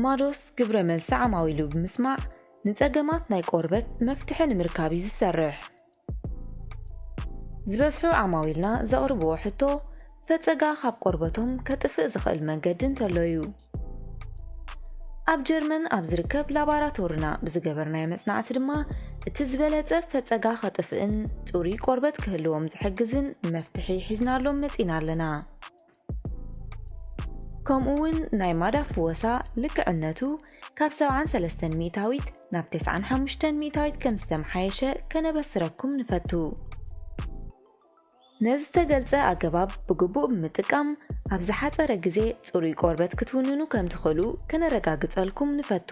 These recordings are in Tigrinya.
ማዶስ ግብረ መልሲ ዓማዊሉ ብምስማዕ ንጸገማት ናይ ቆርበት መፍትሒ ንምርካብ እዩ ዝሰርሕ። ዝበዝሑ ዓማዊልና ዘቕርብዎ ሕቶ ፈጸጋ ካብ ቆርበቶም ከጥፍእ ዝኽእል መንገዲ እንተሎ እዩ። ኣብ ጀርመን ኣብ ዝርከብ ላባራቶርና ብዝገበርናዮ መጽናዕቲ ድማ እቲ ዝበለጸ ፈጸጋ ከጥፍእን ጽሩይ ቆርበት ክህልዎም ዝሕግዝን መፍትሒ ሒዝናሎም መጺና ኣለና። ከምኡ እውን ናይ ማዳፍ ፍወሳ ልክዕነቱ ካብ ሰብዓን ሰለስተን ሚእታዊት ናብ ተስዓን ሓሙሽተን ሚእታዊት ከም ዝተመሓየሸ ከነበስረኩም ንፈቱ። ነዚ ዝተገልጸ ኣገባብ ብግቡእ ብምጥቃም ኣብ ዝሓጸረ ግዜ ጽሩይ ቆርበት ክትውንኑ ከም ትኽእሉ ከነረጋግጸልኩም ንፈቱ።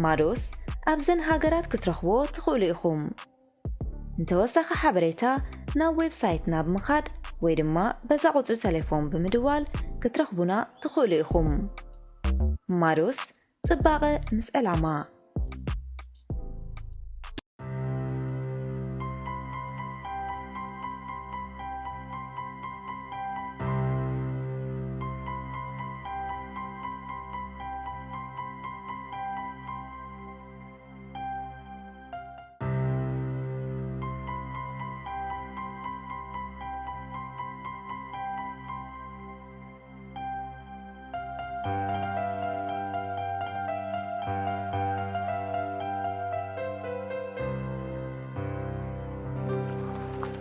ማዶስ ኣብዘን ሃገራት ክትረኽብዎ ትኽእሉ ኢኹም። ንተወሳኺ ሓበሬታ ናብ ዌብሳይትና ብምኻድ ወይ ድማ በዛ ቁጽሪ ተሌፎን ብምድዋል ክትረኽቡና ትኽእሉ ኢኹም። ማዶስ ጽባቐ ምስ ዕላማ።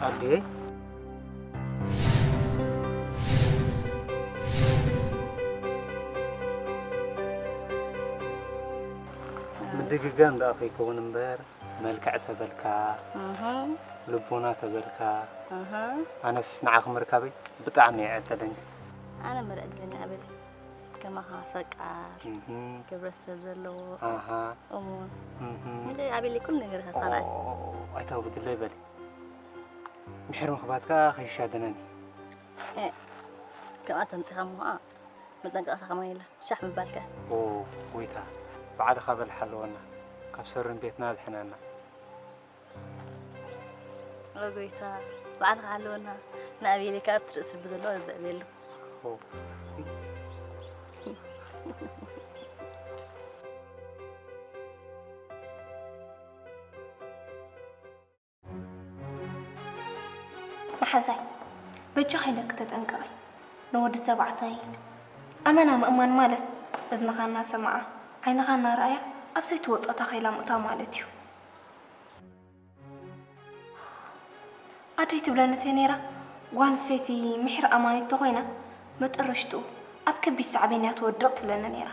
ኣዴ፣ ምድግጋም ደኣ ከይከውን እምበር፣ መልክዕ ተበልካ፣ ኣሃ። ልቦና ተበልካ፣ ኣሃ። ኣነስ ንዓኺ ምርካበይ ብጣዕሚ እየ ዕድለኛ። ኣነ ምረ ዕድለኛ ኣቤል፣ ከማኻ ፈቃር፣ እህ። ግብረ ሰብ ዘለዎ፣ ኣሃ። እሙን። እህ። እንደ ኣቤል ኩሉ ነገር ኦ፣ ተሳናይ። ኣይተው ብድለይ በሊ። ምሕር ምኽባትካ ከይሻደነኒ። እ፣ ከምኣ ተምጺኻ እሞ ኸኣ መጠንቀቕታ ከማን የላ። ሻሕ ምባልካ። ኦ፣ ጎይታ፣ ባዕልኻ በል ሓልወና፣ ካብ ሰርን ቤትና ኣድሕነና። ኦ ጎይታ፣ ባዕልኻ ሓልወና፣ ንኣቤለይ ከኣ ኣብቲ ርእሲ ብዘሎ ርብዕ ቤሉ። ኦ። መሓዛይ፣ በጃኺ ኢለኪ ተጠንቀቒ። ንወዲ ተባዕታይ ኣመና ምእማን ማለት እዝንኻ እናሰምዓ፣ ዓይንኻ እናረኣያ ኣብ ዘይትወጾ ታኼላ ምእታው ማለት እዩ። ኣደይ ትብለኒ ተነይራ፣ ጓል ኣንስተይቲ ምሒር ኣማኒት ተኾይና፣ መጠረሽትኡ ኣብ ከቢድ ሳዕቤን እያ ትወድቕ ትብለኒ ነይራ።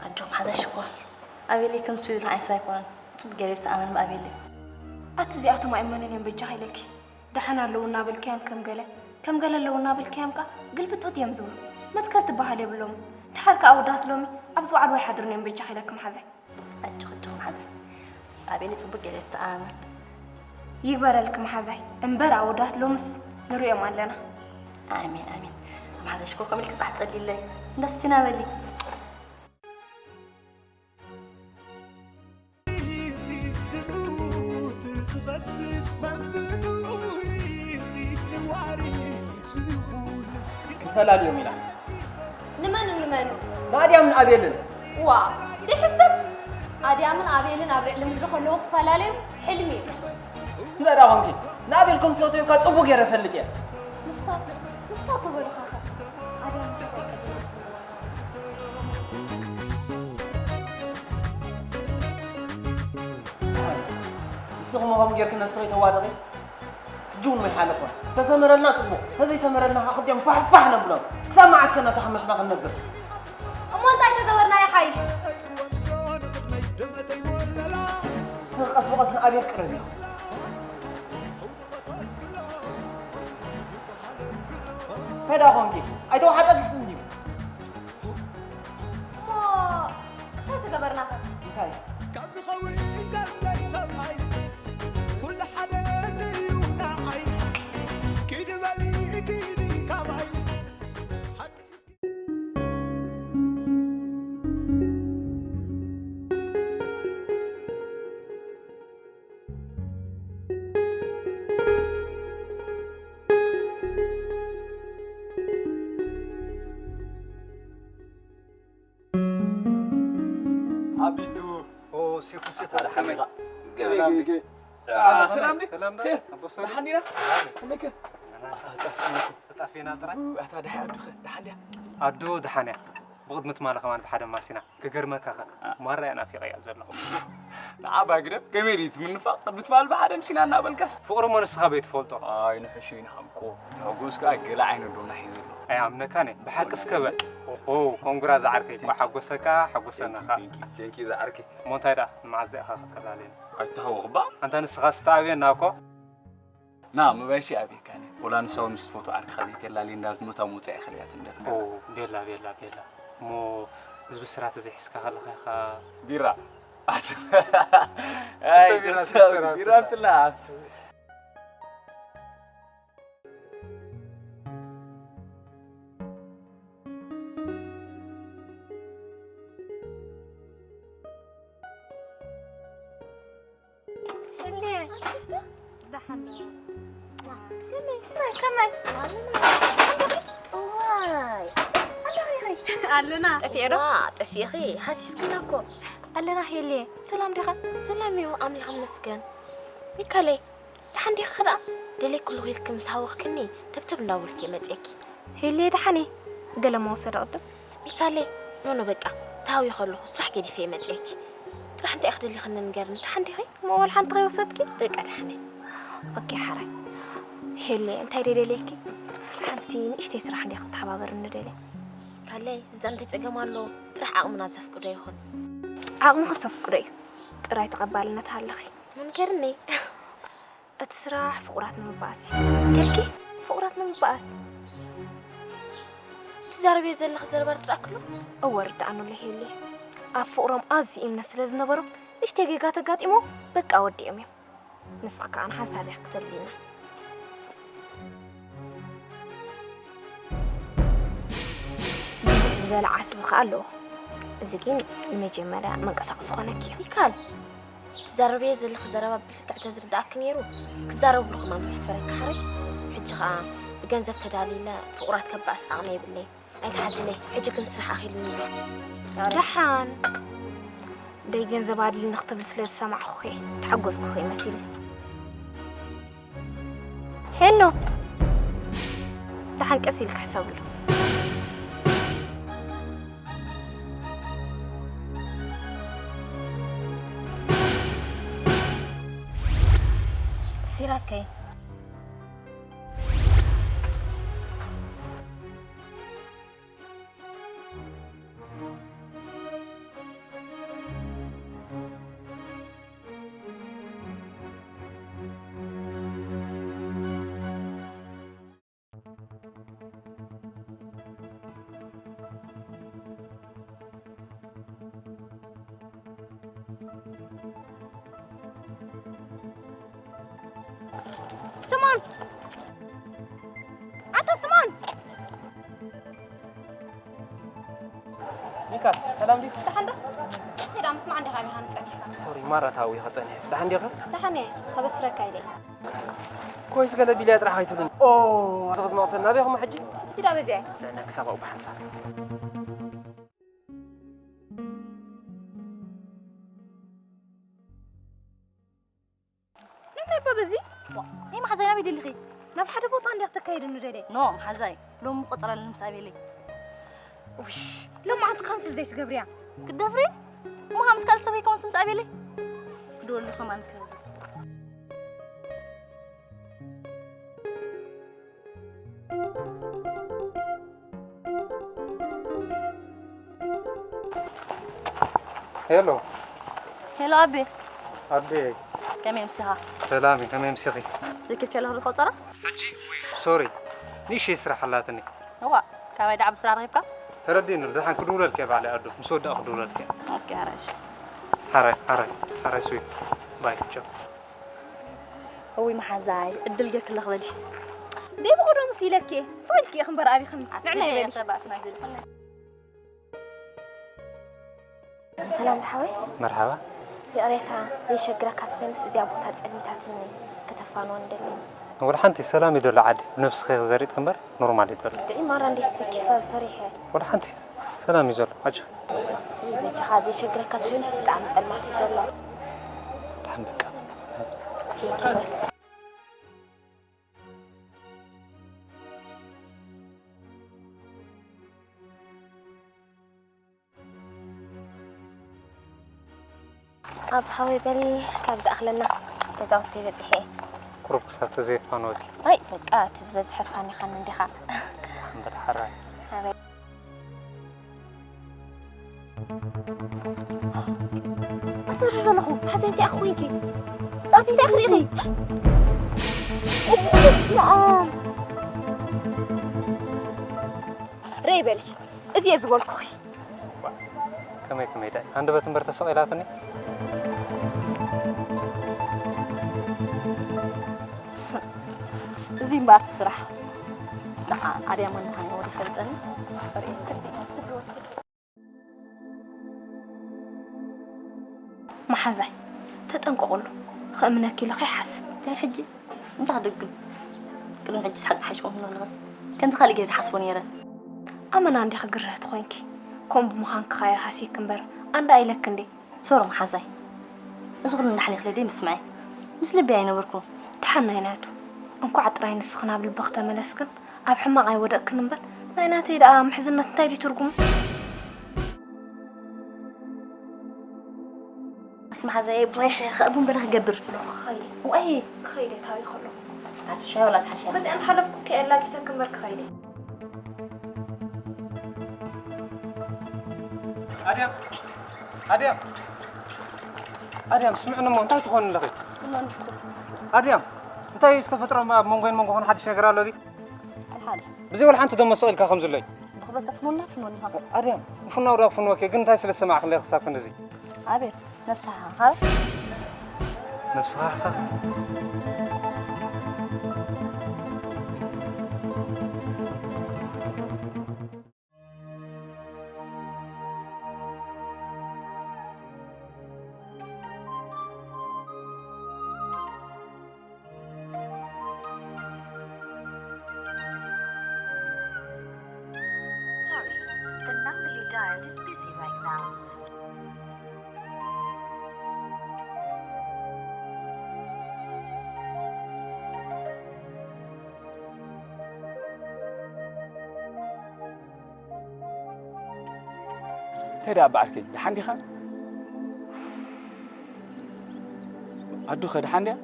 ኣጆኺ መሓዛ ሽኮር፣ ኣቤለይ ከምቲ ኢሉ ንዓይ ሰብ ኣይኮነን። ጽቡቕ ገይረ ተኣመን ብኣቤለይ። ኣቲ እዚኣቶም ኣይእመኑን እዮም በጃኺ ኢለኪ። ደሓን ኣለዉ እናበልካዮም ከም ገለ፣ ከም ገለ ኣለዉ እናበልካዮም ከኣ ግልብጥብጥ እዮም ዝብሉ። መትከል ትበሃል የብሎምን። ደሓር ከኣ ኣወዳት ሎሚ ኣብ ዝወዓልዎ ኣይሓድሩን እዮም በጃኺ ኢለኪ መሓዛይ። ኣጆኺ፣ ኣጆኺ መሓዛይ። ኣቤለይ ጽቡቕ ገይረ ተኣመን። ይግበረልኪ መሓዛይ። እምበር ኣወዳት ሎምስ ንርእዮም ኣለና። ኣሜን፣ ኣሜን። መሓዛይ ሽኮር ከምኡ ኢልኪ ጽባሕ ጸልይለይ። እንዳ ስቲና በሊ። ንፈላልዮም ኢና። ንመን ንመን? ንኣድያምን ኣቤልን። ዋ፣ ደይ ሕሰብ! ኣድያምን ኣቤልን ኣብ ልዕሊ ምድሪ ከለዉ ክፈላለዩ ሕልሚ እዩ። እንታይ ደኣ ኾንኪ? ንኣቤል ከም ትፈትዮ እኳ ጽቡቕ ገይረ እፈልጥ እየ። ምፍታው፣ ምፍታው ተበሉኻኸ? ኣድያም እንታይ ቀዲሙ? ንስኹም ከምኡ ጌርክን ነብስኺ ተዋድቒ? ሕጂ እውን ኣይሓለፎን። ተሰመረልና ጽቡቕ፣ ተዘይሰመረልና ኸዓ ክልቲኦም ፋሕ ፋሕ ነብሎም። ክሳብ መዓስ ከ እናተሓመስና ክንነብር? እሞ እንታይ ተገበርና ይሓይሽ? ንስኺ ቀስ ብቐስ ንኣቤል ቅረቢ። እንታይ ደኣ ኾንኪ? ኣይተዋሓጠልክን ድዩ? እሞ እንታይ ተገበርናኸ? እንታይ? ካብ ዝኸውን ካብ ናይ ሰብኣይ ኩሉ ሓደ እዩ ንዓይ። ኪዲ በሊ ኪዲ ካባይ። ሓቂ እስኪ ኦ፣ ሲኩ፣ ሲኩ፣ ኣታ ደሓን ከመይ? ኢኻ? ሰላም። ገበይ፣ ገበይ። ኣ፣ ሰላም ሰላም ዶ? ዶ? ኸይር። ኣቦ ሶሪ። ደሓን ዲና? ደሓን። ከመይከ? ደህና። ኣታ፣ ጠፊእና እኮ። ጠፊእና ጥራይ? ኡ፣ ኣታ ደሓን ዲኸ? ደሓን ድያ? ኣዱ ደሓን እያ። ብቕድሚ ትማሊ ከማን ብሓደ ማሲና። ክገርመካ ኸ፣ ኣ። ማራ እያ ናፊቐያ ዘለኹ። ንዓባ ግደፍ፣ ከመይ ድዩ እቲ ምንፋቕ? ቅድሚ ትማሊ ብሓደ ምሲና እናበልካስ? ፍቕሪ እሞ ንስኻ በይትፈልጦ። ኣይ፣ ንሕሹ ኢንሃምኮ። ተሐጎስ ከኣ ገለ ዓይነት ዶ ናሒ ዘሎ? ኣይኣምነካን እየ። ብሓቂ እስከ በል። ኦ፣ ኮንግራ ዝዓርከይ፣ እኳ ሓጎሰካ፣ ሓጎሰና ኸኣ። Thank you፣ thank you፣ thank you ዝዓርከይ። እሞ እንታይ ደኣ፣ ንመዓዝ ደኣ ኢኻ ከተላልየና? ኣይተሃወኽባ። ኣንታ ንስኻ ዝተኣብየና እኮ። ና፣ ምባይሲ ኣብየካኒ። ወላ ንሳ እውን ምስ ትፈትዎ ዓርክኻ ዘይተላልየ እንዳበለት ሞታ መውፅኣ ይኸልያት እንደ። ኦ፣ ቤላ፣ ቤላ፣ ቤላ። እሞ እዚ ብስራት እዚ ሒዝካ ከለኻ ኢኻ ቢራ። ኣይ፣ እንተ ቢራ ደስ ትብል፣ ሲስተር ቢራ ኣምፅእና። ኣምፅእና። ኣለና። ጠፊኤ ዶ? ዋ፣ ጠፊእኺ፣ ሃሲስክና እኮ። ኣለና ሄልየ፣ ሰላም ዲኻ? ሰላም እዩ፣ ኣምላኽ ይመስገን። ሚካለይ፣ ደሓን ዲኻ ደኣ? ደለይ ኩሉ ኢልኪ ምስ ሃወኽክኒ፣ ተብተብ እንዳበልኩ እየ መፅኤኪ። ሄልየ፣ ደሓን እየ። ገለ መወሰደ ቅድም። ሚካለይ፣ ኖ፣ ኖ፣ በቃ፣ ተሃውየ ከለኹ ስራሕ ገዲፈ እየ መፅኤኪ። ጥራሕ እንታይ ኢኺ ደሊኽኒ ንገርኒ፣ ደሓን ዲኺ? እሞ ወላ ሓንቲ ከይወሰድኪ? በቃ፣ ደሓን እየ። ኦኬ፣ ሓራይ። ሄልየ፣ እንታይ ደደልየኪ? ሓንቲ ንእሽተይ ስራሕ እንድየ ክትተሓባበርኒ ደልየ። ሚካለይ፣ እዚ እንታይ ጸገም ኣለዎ? ጥራሕ ዓቕምና ዘፍቅዶ ይኹን። ዓቕምኺ ዘፍቅዶ እዩ። ጥራይ ተቐባልነት ኣለኺ። እሞ ንገርኒ። እቲ ስራሕ ፍቑራት ንምብኣስ እዩ። ደልኪ? ፍቑራት ንምብኣስ? ትዛረብዮ ዘለኺ ዘረባ ርዳእክሎ? እወ፣ ርዳእኑለይ ሄሊ። ኣብ ፍቕሮም ኣዝዩ እምነት ስለ ዝነበሮም፣ ንእሽተይ ጌጋ ተጋጢሞ፣ በቃ ወዲኦም እዮም። ንስኺ ከኣ ንሓንሳብ ኢኺ ክትብልይና። ብዝሕ ዝበለ ዓስቢ ከኣ ኣለዎ። እዚ ግን ንመጀመርያ መንቀሳቐሲ ኮነኪ እዩ። ሚካል፣ ትዛረብዮ ዘለኺ ዘረባ ብልክዕ ተዝርድኣኪ ነይሩ፣ ክዛረብሉ ከማን ምሕፈረኪ ሓረይ። ሕጂ ከኣ ብገንዘብ ተዳሊለ ፍቑራት ከባእስ ዓቕሚ የብለይን። ኣይትሓዝለይ፣ ሕጂ ግን ስራሕ ኣኺሉኒ ኣሎ። ደሓን፣ ደይ ገንዘብ ኣድልኒ ክትብል ስለ ዝሰማዕኹኺ፣ ተሓጎስኩኺ መሲሉ። ሄሎ፣ ደሓን ቀስ ኢልካ ሕሰብሉ። ሲራከይ። ስምኦን! ኣንታ ስምኦን! ሚካ፣ ሰላም ድዩ? ደሓን ዶ? እንታይ ደኣ ምስማዕ እንዲኻ ኣቢኻ ንጸኒሕካ? ሶሪ፣ ማራ ታዊኻ ጸኒሐ። ደሓን ዲኻ? ደሓን እየ፣ ከበስረካ ኢለ። ኮይስ ገለ ቢልያ ጥራሕ ኣይትብሉን። ኦ፣ ኣሰኽስ መቕሰል ናበይ ኹም ሕጂ? እቲ ደኣ በዚኣ እየ። ንዕና ክሳብ ኣብኡ ብሓንሳብ። ንምንታይ እባ በዚ? ዋ፣ ናይ መሓዛይ ናበይ ደሊኺ? ናብ ሓደ ቦታ እንድያ ክተካይድኒ ደልየ። ኖ፣ መሓዛይ፣ ሎሚ ቆጸራ ኣለኒ ምስ ኣቤለይ። ውሽ፣ ሎማዓንቲ ካንስል ዘይትገብርያ? ክትደፍሪ? እሞ ከምዚ ካልእ ሰብ ከይከውንስ ምስ ኣቤለይ? ክድወሉ ከማን ከ። ሄሎ። ሄሎ ኣቤ። ኣቤ። ከመይ ኣምሲኻ? ሰላም እዩ፣ ከመይ ኣምሲኺ? ስልኪ ከለኹ ዝቆጸራ? ሕጂ? ውይ፣ ሶሪ። ንእሽተይ ስራሕ ኣላትኒ። እዋ፣ ካባይ ደኣ ብስራሕ ረኺብካ? ተረዲእኒ፣ ደሓን ክድውለልኪ እየ ባዕለይ ኣዱ። ምስ ወዳእኩ ክድውለልኪ እየ። ኦኬ፣ ሓራይ እሺ። ሓራይ፣ ሓራይ፣ ሓራይ ስዊት። ባይ፣ ቻው። እውይ መሓዛይ፣ ዕድል ጌርኪ ኣለኺ በሊ። ደይ ብቐደሙ ኢለኪ እየ። ስቕ ኢልኪ ኢኺ እምበር ኣቢኽኒ። ንዕና ኣትበሊ ይበሊ። ሰባትና ይበሊ። ሰላም ዝሓወይ። መርሓባ። ይቕሬታ፣ ዘይሸግረካ ተኾይኑስ እዚኣ ቦታ ጸሊታትኒ ከተፋንወኒ ደሊ። ወላ ሓንቲ ሰላም እዩ ደሎ ዓዲ። ነብስኺ ክዘሪጥኪ እምበር ኖርማል እዩ ደሎ። ብዒ ማራ እንዴት ስኪ ፈ-፣ ፈሪሐ። ወላ ሓንቲ። ሰላም እዩ ዘሎ። ሓጂ። በጃኻ ዘይሸግረካ ተኮይኑስ ብጣዕሚ ጸልማት እዩ ዘሎ። ደሓን በቃ። ቴንኪ በል። ኣብ ሓወይ በሊ ካብ ዝኣኽለና ገዛውቲ በጺሐ። ቁሩብ ክሳብ ተዘየፋንወኪ። ኣይ በቃ እቲ ዝበዝሐ ፋኒኻኒ እንዲኻ። እምበር ሓራይ። ኣታ ዘለኹ ሓዘይቲ ኣኹ ኮይንኪ ኣቲ እንታይ ክሪኢኺ? ርይ በሊ እዚ እየ ዝበልኩኺ። ከመይ ከመይ ዳይ ሃንደበት እምበር ተሰቒላትኒ። እዚ እምበኣር እቲ ስራሕ ደሓ ኣድያማ ምዃን ወዲ ፈልጠኒ። መሓዛይ ተጠንቀቑሉ። ከእምነኪ ኢሉ ከይሓስብ። ድሕር ሕጂ እንታይ ክድግም? ቅድሚ ሕጂ ሓቂ ሓይሽ ኮንኩ ኣለኸስ ከምቲ ካልእ ገይረ ሓስቦ ነይረ። ኣመና እንዲኺ ግርህቲ ኮይንኪ። ከምኡ ብምዃንኪ ኻዮ ሃሲክ እምበር ኣንዳ ኢለኪ እንዴ። ሶሮ መሓዛይ እዚ ኩሉ እንዳሕሊኽለ ደይ ምስምዐ ምስ ልቢ ኣይነበርኩ። ደሓን ናይ ናቱ እንኳዕ ጥራይ ንስኺ ናብ ልብኺ ተመለስክን ኣብ ሕማቕ ኣይወደቕክን እምበር ናይ ናተይ ደኣ ምሕዝነት እንታይ ድዩ ትርጉሙ? መሓዛየ ቡና ሻሂ ከኣ ቡን በለ ክገብር። ክኸይድ ዋይ ክኸይድ እየ ታበይ ከሎ ኣቲ ሻሂ ወላ ትሓሻ በዚኣ እንሓለፍኩ ከየላጊሰኪ እምበር ክኸይድ እየ። ኣድያም ኣድያም ኣድያም ስምዕኒ እሞ እንታይ ትኾኑ ኣለኺ? ኣድያም እንታይ ዝተፈጥሮ ኣብ መንጎይን መንጎ ኾነ ሓድሽ ነገር ኣሎ ድዩ? ኣይሓደ ብዘይ ወላ ሓንቲ ደሞ ስቕ ኢልካ ከም ዝለይ ብኽበልካ ትኖና ትኖኒ ኢኻ። ኣድያም ፍናው ዳ ፍንወኪ ግን እንታይ ስለ ዝሰማዕክለይ ክሳብ ክንድዚ ኣቤት ነብስኻ ሃብ ነብስኻ ሓፋ Sorry, the number you dialed is busy right now. እንታይ ደኣ በዓልከይ ደሓን ዲኻ? ኣዱኸ ደሓን ድያ?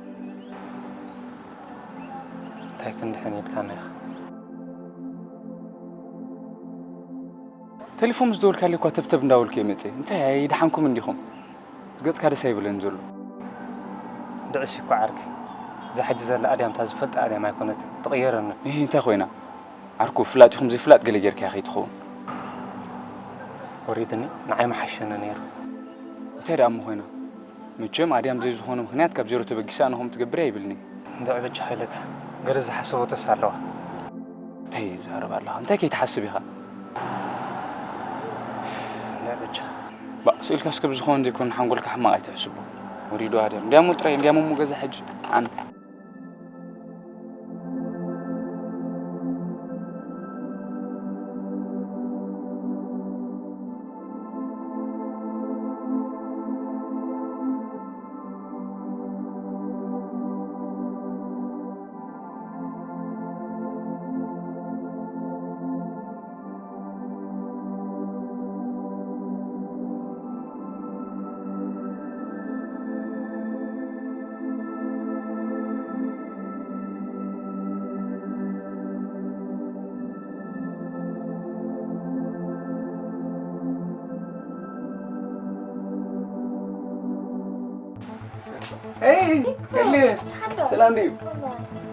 እንታይ ክንድሕን ኢልካና ኢኻ? ቴሌፎን ምስ ደወልካለይ እኳ ተብተብ እንዳበልኩ እየ መፅየ። እንታይ ኣይደሓንኩምን ዲኹም? ገፅካ ደስ ኣይብለኒ ዘሎ። ድዕሽ እኮ ዓርከይ። እዛ ሕጂ ዘላ ኣድያምታ ዝፈልጣ ኣድያም ኣይኮነትን። ትቕየረኒ። እሂ እንታይ ኮይና? ዓርኩ ፍላጥ ይኹን ዘይፍላጥ ገለ ጌርካያ ከይትኸውን። ወሪድኒ ንዓይ ምሓሸኒ ነይሩ። እንታይ ደኣ እሞ ኮይና? መቸም ኣድያም ዘይዝኾነ ምኽንያት ካብ ዜሮ ተበጊሳ ኣነ ከምኡ ትገብር እያ ይብልኒ። እንድዒ በጃኻ ኢለካ ገለ ዝሓሰበቶስ ኣለዋ። እንታይ ትዛረብ ኣለኻ? እንታይ ከይትሓስብ ኢኻ? እንድዒ በጃኻ። ባእ ስኢልካስ ከም ዝኾነ ዘይኮነ ሓንጎልካ ሕማቕ ኣይትሕስቦ። ወሪዱ ኣድያም እንድያሞ ጥራይ እንድያሞ እሞ ገዛ ሕጂ ኣነ ሰላም ድዩ?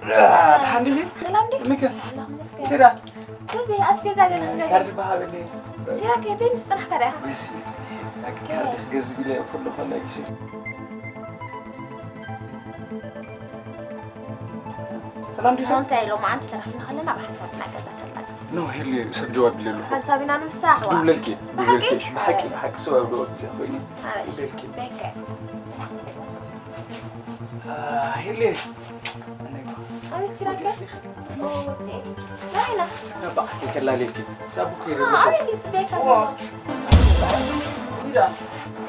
ደሓን ዲኺ? ሰላም ድዩ? ምከ እንታይ ደኣ? እዚ ኣስቤዛ ገለ ክንገዛ። ካርድ በሃበለይ። ዚራ ከ ቤት ምስ ጽናሕካ ደኣ? ካርድ ክገዝእ ኢለ ኩሉ ከለ ግዜ ሰላም ድዩ? እንታይ ኢሎም ኣንቲ ተረኺብና ከለና ብሓንሳብ ኢና ገዛ ተላግስ። ኖ ሄሉ ሰብ ጀዋብ ኢለ ኣለኹ። ሓንሳብ ኢና ንምሳሕ ዋ። ድብለልኪ ድብለልኪ ብሓቂ ብሓቂ ሰብ ኣብ ደወል ኮይኑ ድብለልኪ። ሄሉ ኣቤት ሲራከ ናይና። ስነባ ከላሌልኪ ሳቡ ከይረ። ኣይ እንዴት ቤካ?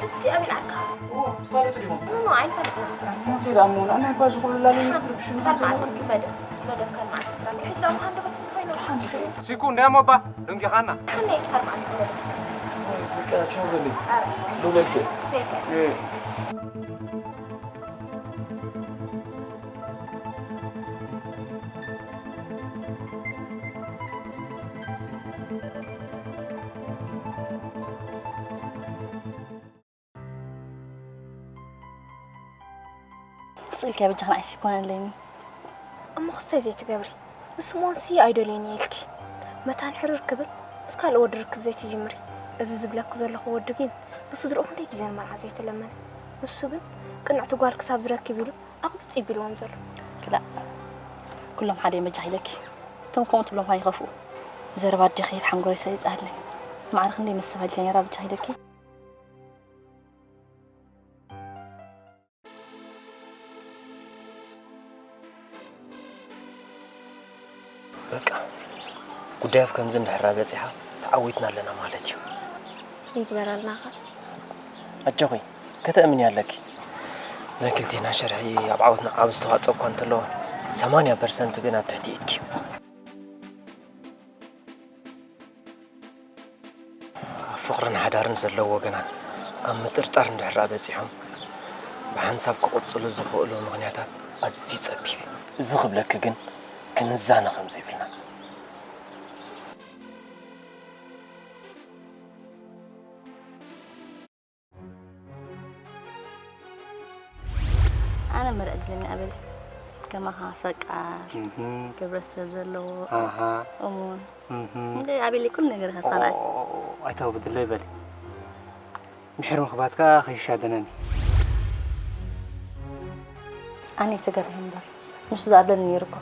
እስኪ ኣቢል ዓካ። ኖ ኖ ኣይፈልጥ መስራት። ሞቴ ዳሞ ናይ ባዙ ኩሉ ላሌ ትርብሽ። ካልማት መደብ መደብ ካልማት ስራ። ሕጅ ዳሞ ሃንደ በት ኮይኑ። ሲኩ እንዳሞ ባ ደንጊኻና። ከመይ ካልማት መደብ። በቃ ቻው በሊ። ሉለኪ። ቤካ። ስእልኪ በጃ ክንዓይስ ይኮነ ኣለኒ። እሞ ክሳይ ዘይትገብሪ፣ ንስምኦንሲ ኣይደልዮን እየ ኢልኪ መታን ሕርር ክብል ምስ ካልእ ወዲ ርክብ ዘይትጅምሪ። እዚ ዝብለኪ ዘለኹ ወዲ ግን ብስድርኡ ክንደይ ግዜ ንመርዓ ዘይተለመነ። ንሱ ግን ቅንዕቲ ጓል ክሳብ ዝረክብ ኢሉ ኣቕቢጽ ይቢልዎም ዘሎ። ክላእ ኩሎም ሓደ እዮም በጃኺ ኢለኪ። እቶም ከምኡ ትብሎም ኸኣ ይኸፍኡ። ዘረባ ኣዴኺ ኣብ ሓንጎለይ ሰሪጻ ኣለይ። ማዕረ ክንደይ መስተባሂልኪ ነይራ በጃኺ ኢለኪ። በቃ ጉዳይ ኣብ ከምዚ እንድሕር በጺሓ ተዓዊትና ኣለና ማለት እዩ። ይግበረልና ኸ። ኣጆኺ ከተእምኒ ኣለኪ። ናይ ክልቴና ሸርሒ ኣብ ዓወትና ዓብ ዝተዋጽኦ እኳ እንተሎ ሰማንያ ፐርሰንት ግን ኣብ ትሕቲ ኢድኪ እዩ። ኣብ ፍቕርን ሓዳርን ዘለዉ ወገናት ኣብ ምጥርጣር እንድሕር በጺሖም ብሓንሳብ ክቕጽሉ ዝኽእሉ ምኽንያታት ኣዝዩ ጸቢብ እዩ። እዚ ክብለኪ ግን ክንዛነ ከም ዘይብልና። ኣነ መርዕ ድለኒ ኣበል ከማኻ ፈቃር እህ ግብረ ሰብ ዘለዎ ኣሃ እሙን እህ እንደ ኣቤል ኩሉ ነገር ከሳና ኦ ኣይተው ብድለይ በል ምሕር ምኽባትካ ከይሻደነኒ ኣነ ተገርህ እምበር ንሱ ዝኣብለኒ ነይሩ እኮ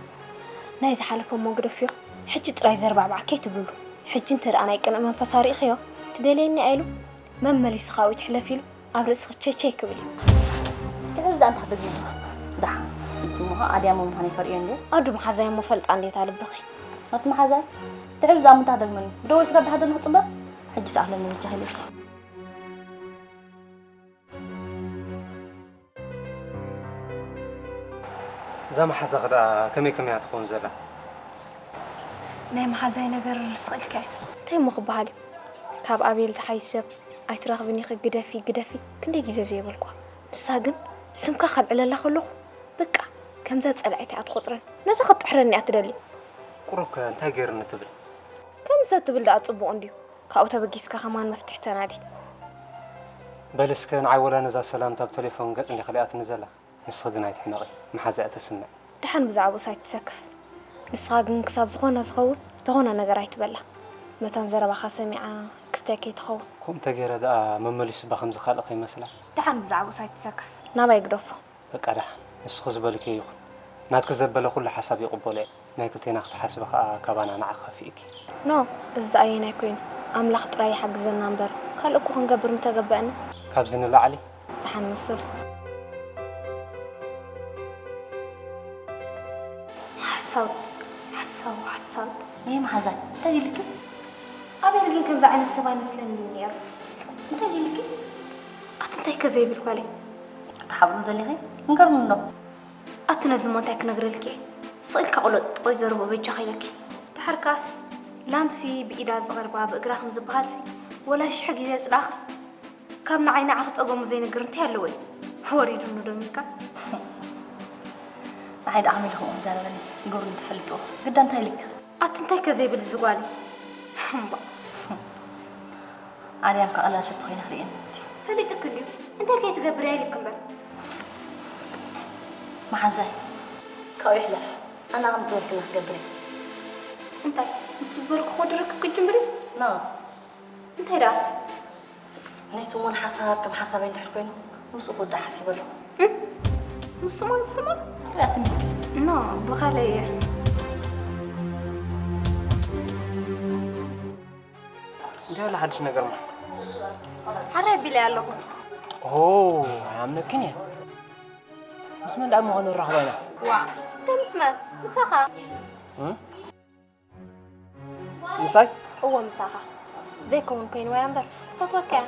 ናይ ዝሓለፈ እሞ ግደፍዮ ሕጂ ጥራይ ዘርባዕባዕ ከይትብሉ ሕጂ እንተ ደኣ ናይ ቅንእ መንፈሳ ርኢኽዮ ትደልየኒ ኢሉ መመሊሱ ካብኡ ትሕለፍ ኢሉ ኣብ ርእስኺ ቸይቸይ ክብል እዩ። ድሕሪ እዛ እንታይ ክትደግሚ ኢኻ? ደሓን። እቲ እሞ ኸኣ ኣድያሞ ምዃነይ ፈሪኦ እንድየ። ኣዱ መሓዛይ እሞ ፈልጣ እንዴት ኣልብኺ? ኣቲ መሓዛይ፣ ድሕሪ እዛ እሞ እንታይ ክደግመኒ? ብደወይ ስጋብ ድሓደር ንኽጽበ? ሕጂ ሰኣለኒ ብጃኺ ኢለኪ። እዛ መሓዛኺ ደኣ ከመይ ከመይ እያ ትኸውን ዘላ? ናይ መሓዛይ ነገር ስቕ ኢልካዮ። እንታይ እሞ ክበሃል እዩ? ካብ ኣቤል ዝሓይሽ ሰብ ኣይትረኽብን ኢኺ፣ ግደፊ፣ ግደፊ ክንደይ ግዜ ዘይበልኩዋ። ንሳ ግን ስምካ ከልዕለላ ከለኹ በቃ ከምዛ ጸላኢት እያ ትቖጽረኒ። ነዛ ክትጥሕረኒ እያ ትደሊ። ቁሩብ ከ እንታይ ገይርኒ ትብል? ከምዚ ተትብል ደኣ ጽቡቕ እንድዩ። ካብኡ ተበጊስካ ከማን መፍትሒ ተናዲ። በሊ እስከ ንዓይ ወላ ነዛ ሰላምታ ብቴሌፎን ገጽ እንዲኺ ልኣትኒ ዘላ። ንስኺ ግን ኣይትሕመቒ፣ መሓዛ እያ ተስምዕ። ደሓን ብዛዕባኡስ ኣይትሰከፍ። ንስኻ ግን ክሳብ ዝኾነ ዝኸውን ዝኾነ ነገር ኣይትበላ። መታን ዘረባኻ ሰሚዓ ክስታይ ከይትኸውን። ከምኡ እንተገይረ ደኣ መመሊሱ እባ ከምዚ ካልእ ከይመስላ። ደሓን ብዛዕባኡስ ኣይትሰከፍ። ናባይ ግደፎ። በቃ ደሓን፣ ንስኺ ዝበልክዮ ይኹን። ናትኪ ዘበለ ኩሉ ሓሳብ ይቕበሎ እየ። ናይ ክልቴና ክትሓስቢ ከኣ ካባና ንዓኺ ከፊእኪ። ኖ፣ እዚ ኣየናይ ኮይኑ? ኣምላኽ ጥራይ ይሓግዘና እምበር፣ ካልእ እኮ ክንገብር ምተገበአና። ካብዚ ንላዕሊ? ደሓን ንሱስ። ሓሳው፣ ሓሳው፣ ሓሳው። ይህ መሓዛ፣ እንታይ ኢልኪ? ኣቤል ግን ከምዚ ዓይነት ሰብ ኣይመስለንን ነይሩ። እንታይ ኢልኪ? ኣቲ እንታይ ከ ዘይብል ጓለይ? ክትሓብሩ ደሊኺ? ንገርኒ እንዶ። ኣቲ ነዚ እሞ እንታይ ክነግረልኪ እየ? ስቕ ኢልካ ቁለጥ፣ ቆይ ዘረብኡ በጃኺ ኢለኪ። ደሓር ከኣስ ላምሲ ብኢዳ ዝቐርባ ብእግራ ከም ዝበሃልሲ፣ ወላ ሽሕ ግዜ ጽላእኽስ፣ ካብ ንዓይ ንዓኺ ጸገሙ ዘይነግር እንታይ ኣለዎ እዩ? ወሪዱኒ ዶ ሚካ? ንዓይ ደኣ ከመይ ኢሉ ከምኡ ክዛረበኒ? ንገሩኒ ተፈሊጥዎ። ግዳ እንታይ ኢልኪ? ኣቲ እንታይ ከ ዘይብል እዚ ጓል እዩ? እምባ። ኣርያም ከ ቀላል ሰብ ተኾይነ ክርእየኒ። ፈሊጥኪ እንድዩ። እንታይ ከይትገብሪ ኣይልክ እምበር። መሓዛይ፣ ካብኡ ይሕለፍ። ኣነ ከም ዝበልክና ክገብር እየ። እንታይ? ንሱ ዝበልኩ ክወዲ ርክብ ክትጅምሪ? ኖ። እንታይ ደኣ? ናይ ስሞን ሓሳብ ከም ሓሳበይ እንድሕር ኮይኑ፣ ምስኡ ክውዳእ ሓሲበ ኣለኹ። እም? ምስ ስሞን ስሞን? ጥራይ ስሚ። ኖ፣ ብኻልእ እየ። እንታይ ኣሎ ሓድሽ ነገርማ? ሓራይ ኣቢለያ ኣለኹ። ኦ፣ ኣይኣምነክን እየ። ምስ መን ደኣ ምዃኑ ንራኸባ ኢና። ዋእ፣ እንታይ ምስ መን? ምሳኻ። እ? ምሳይ? እዎ፣ ምሳኻ። ዘይከውን ኮይንዋ እያ እምበር፣ ፈትወካ እያ።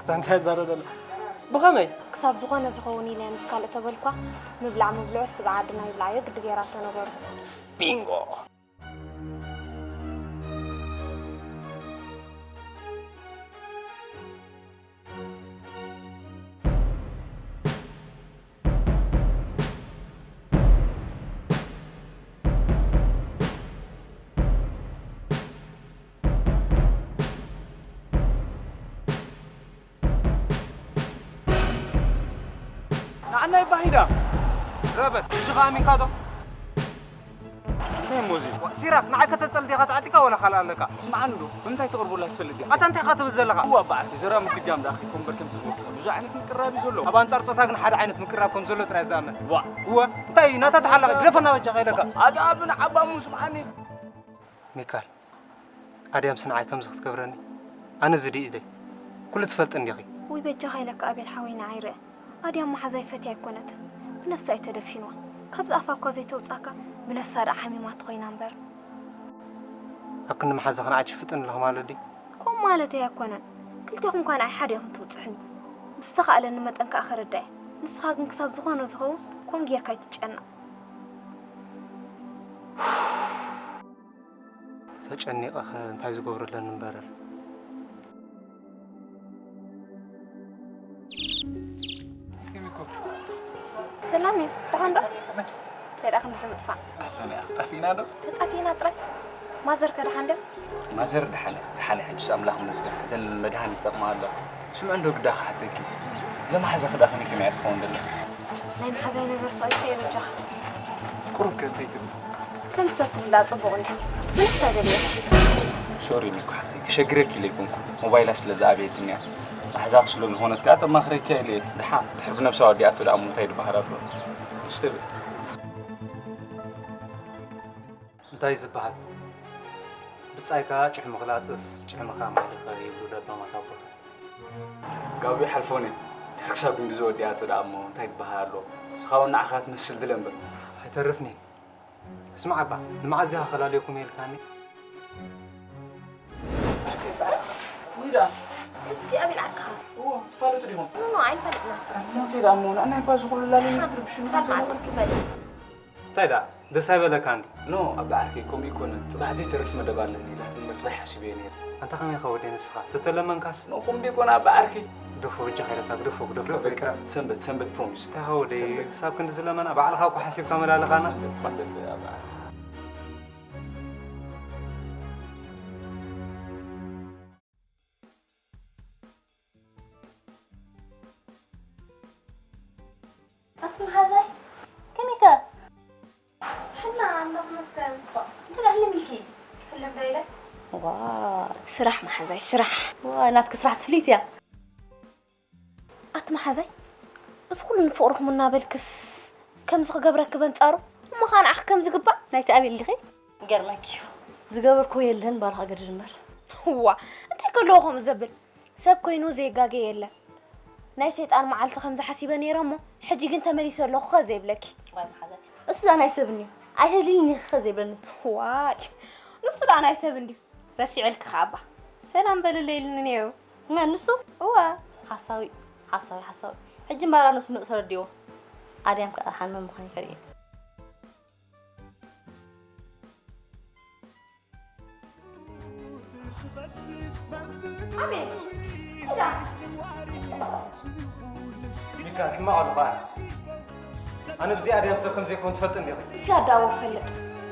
እዛ እንታይ ዛረብ ዘላ? ብኸመይ? ክሳብ ዝኾነ ዝኸውን ኢለ ምስ ካልእ ተበልኳ፣ ምብላዕ ምብልዑ ስብዓ ዓድና ይብላዓዮ ግዲ ገይራቶ ነገሩ። ቢንጎ! ንዓናይ ባሂዳ ረበት፣ እዚ ኸኣ ኣሚንካ ዶ? እንታይ እሞ እዚ? ዋ፣ ሲራክ፣ ንዓይ ከተጸል ዲኻ ተዓጢካ ወላ ካልእ ኣለካ? ስምዓኒ ዶ፣ ብምንታይ ተቕርበላ ትፈልጥ ዲኻ? ኣታ እንታይ ኢኻ ትብል ዘለኻ? እዋ፣ በዓል፣ ዘረባ ምድጋም ደኣ ከይኮን እምበር ከምቲ ዝበልኩኻ፣ ብዙሕ ዓይነት ምቅርራብ እዩ ዘሎ። ኣብ ኣንጻር ጾታ ግን ሓደ ዓይነት ምቅርራብ ከም ዘሎ ጥራይ ዝኣምን። ዋ። እወ፣ እንታይ ናታ ተሓላቒ፣ ግደፈና በጃኻ ኢለካ። ኣታ ኣብ ንዓባሙ ስምዓኒ። ሚካል፣ ኣድያምስ ንዓይ ከምዚ ክትገብረኒ? ኣነ እዚ ድዩ ኢደይ? ኩሉ ትፈልጢ እንዲኺ። ውይ በጃኻ ኢለካ ኣቤል ሓወይ ንዓይ ርእ። ኣድያም መሓዛይ ፈትያ ኣይኮነትን። ብነፍሳ እዩ ተደፊንዋ። ካብዚ ኣፋ እኳ ዘይተውጻካ ብነፍሳ ደኣ ሓሚማቶ ኮይና እምበር። ኣብ ክንዲ መሓዛኺ ንዓኪ ፍጥን ኣለኺ ማለት ድዩ? ከምኡ ማለተይ ኣይኮነን። ክልቴኹም እኳ ንዓይ ሓደ ኢኹም ትብጽሑኒ። ብዝተኻእለኒ መጠን ከኣ ከረዳ እየ። ንስኻ ግን ክሳብ ዝኾነ ዝኸውን ከምኡ ጌርካ ኣይትጨነቕ። ተጨኒቐ ኸ እንታይ ዝገብሮ ኣለኒ እምበር። ሰላም እዩ፣ ደሓን ዶ? እንታይ ደኣ ክንዲ ዝምጥፋእ? ኣፈና፣ ጠፊእና ዶ? ተጣፊእና ጥራይ። ማዘር ከ ደሓን ድያ? ማዘር ደሓን እያ፣ ደሓን እያ፣ ሕጅስ ኣምላኽ ይመስገን። እዘን መድሃኒት ይጠቕማ ኣለዋ። ስምዒ እንዶ ግዳ ክሓተኪ። እዛ መሓዛኺ ደኣ ከመይ ከመይ እያ ትኸውን ዘላ? ናይ መሓዛይ ነገር ስቕ ኢልካ የበጃኻ። ቁሩብ ከ እንታይ ትብል? ከምዚ ተትብላ ጽቡቕ እንድዩ። ምንታይ ደልየካ? ሶሪ ሚኩ ሓፍተይ፣ ከሸግረኪ ኢለ ኣይኮንኩ። ሞባይላ ስለ ዝኣበየትኒ እያ። መሓዛኺ ስለ ዝኾነት ከኣ ተማኽረኪ ኢለ እየ። ደሓን፣ ድሕሪ ብነብሳ ወዲኣቶ ደኣ እሞ እንታይ ድበሃል ኣሎ? ንስተብል። እንታይ ዝበሃል? ብጻይ ከኣ ጭሕሚ ክላጽስ ጭሕምኻ ማይ ድኸ ይብሉ ለባማት ኣቦታት። ጋብኡ ይሓልፎን እየ። ድሕሪ ክሳብ ክንድዚ ወዲኣቶ ደኣ እሞ እንታይ ይበሃል ኣሎ? ንስኻ እውን ንዓኻ ትመስል ድለ እምበር። ኣይተርፍን እዩ። ስማዕ እባ፣ ንመዓዝ ኢኻ ከላልየኩም እየ ኢልካኒ? ውይ ደኣ። እስኪ ኣበይ ዓድካ? እዎ፣ ትፋለጡ ዲኹም? ኖ፣ ኖ፣ ኣይንፈልጥን ስራሕ። ሞቴ ደኣ እሞ፣ ንዓና እኳ ዝኹሉ ላልዩ ትርብሹ ንኹም ዘለኹም። እንታይ ደኣ? ደስ ኣይበለካ እንዲ? ኖ፣ ኣባ ዓርከይ፣ ከምኡ ኣይኮነን። ጽባሕ ዘይተርፍ መደብ ኣለኒ ኢላትኒ እምበር፣ ጽባሕ ሓሲበዮ ነይረ። ኣንታ ከመይ ኢኻ ወደይ ንስኻ? ተተለመንካስ? ኖ፣ ከምኡ ኣይኮነ ኣባ ዓርከይ። ግደፎ፣ በጃኻ ኢለካ፣ ግደፎ፣ ግደፎ፣ ግደፎ፣ በቃ። ይቅረ። ሰንበት፣ ሰንበት ፕሮሚስ። እንታይ ኢኻ ወደይ? ሰንበት። ክሳብ ክንዲ ዝለመና፣ ባዕልኻ እኮ ሓሲብካ መላልኻና። ሰንበት፣ ሰንበት ኣባ ዓርከይ። ኣቲ መሓዛይ፣ ከመይ ከ? ሕና፣ ኣምላኽ ይመስገን። እንታይ ደኣ ህልም ኢልኪ? ህልም ዶ ኢለ? ዋ፣ ስራሕ መሓዛይ፣ ስራሕ። ዋ፣ ናትኪ ስራሕ ስፍሊት እያ። ኣቲ መሓዛይ፣ እዚ ኩሉ ንፍቕርኹም እናበልክስ ከምዚ ክገብረኪ በንጻሩ፣ እሞ ኸኣ ንዓኺ ከም ዝግባእ? ናይቲ ኣቤል ዲኺ? ይገርመኪ እዩ። ዝገበርክዎ የለን፣ ባልኻ ገድል እምበር። እዋ፣ እንታይ ከለዎ ከምኡ ዘብል? ሰብ ኮይኑ ዘይጋገ የለን። ናይ ሰይጣን መዓልቲ ከምዚ ሓሲበ ነይረ እሞ፣ ሕጂ ግን ተመሊሰ ኣለኹ ኸ ዘይብለኪ። ዋይ መሓዛይ፣ እሱ ደኣ ናይ ሰብ እንድዩ። ኣይተድልይን ኢኺ ኸ ዘይብለኒ። ዋይ፣ ንሱ ደኣ ናይ ሰብ እንድዩ። ረሲዐልኪ ኸኣ እባ። ሰላም በልለይ ኢልኒ ነይሩ። መን ንሱ? እወ። ሓሳዊ፣ ሓሳዊ፣ ሓሳዊ። ሕጂ እምበኣር ንሱ ክመጽእ ተረዲእዎ። ኣድያም ከኣ ሓመም ምዃን ይፈርየ። ኣቤል፣ እዛ። ሚካ፣ ሕማቕ ኣለኻ። ኣነ ብዚኣ ድያም ሰብ ከም ዘይኮን ትፈልጥ እንዲኻ። እቲ ኣዳኣቦ ፈልጥ።